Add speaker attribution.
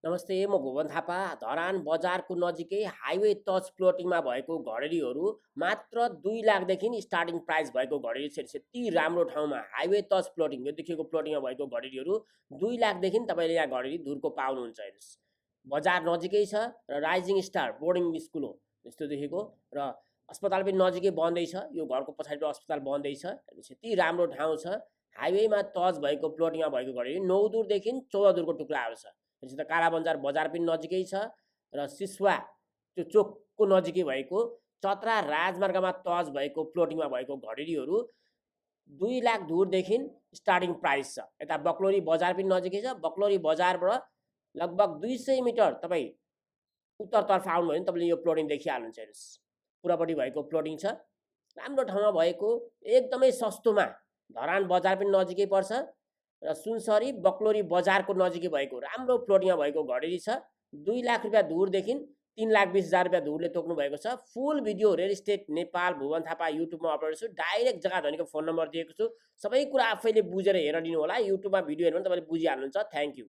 Speaker 1: नमस्ते, म भुवन थापा। धरान बजारको नजिकै हाइवे टच प्लोटिङमा भएको घडेरीहरू मात्र 2 लाखदेखि स्टार्टिङ प्राइस भएको घडेरी छ। यति राम्रो ठाउँमा हाइवे टच प्लोटिङ, यो देखिएको प्लोटिङमा भएको घडेरीहरू 2 लाखदेखि तपाईँले यहाँ घडेरी धुरको पाउनुहुन्छ। हेर्नुहोस्, बजार नजिकै छ र राइजिङ स्टार बोर्डिङ स्कुल हो यस्तो देखेको, र अस्पताल पनि नजिकै बन्दैछ। यो घरको पछाडि अस्पताल बन्दैछ। हेर्नुहोस्, यति राम्रो ठाउँ छ। हाइवेमा टच भएको प्लोटिङमा भएको घडेरी 9 दुरदेखि 14 दुरको टुक्राहरू छ। त्यसो त कालाबजार बजार पनि नजिकै छ र सिसुवा त्यो चोकको नजिकै भएको चतरा राजमार्गमा टच भएको प्लोटिङमा भएको घडेरीहरू 2 लाख धुरदेखि स्टार्टिङ प्राइस छ। यता बक्लोरी बजार पनि नजिकै छ। बक्लोरी बजारबाट लगभग 200 मिटर तपाईँ उत्तरतर्फ आउनुभयो भने तपाईँले यो प्लोटिङ देखिहाल्नुहुन्छ। हेर्नुहोस्, पुरापट्टि भएको प्लोटिङ छ, राम्रो ठाउँमा भएको, एकदमै सस्तोमा। धरान बजार पनि नजिकै पर्छ र सुनसरी बक्लोरी बजारको नजिकै भएको राम्रो प्लोटिङमा भएको घडेरी छ। 2 लाख रुपियाँ धुरदेखि 3,20,000 रुपियाँ धुरले तोक्नु भएको छ। Full video real estate Nepal Bhuwan Thapa युट्युबमा अपलोड छु। डाइरेक्ट जग्गा धनीको फोन नम्बर दिएको छु। सबै कुरा आफैले बुझेर हेरिदिनु होला। युट्युबमा भिडियो हेर्नु भने तपाईँले बुझिहाल्नुहुन्छ। Thank you.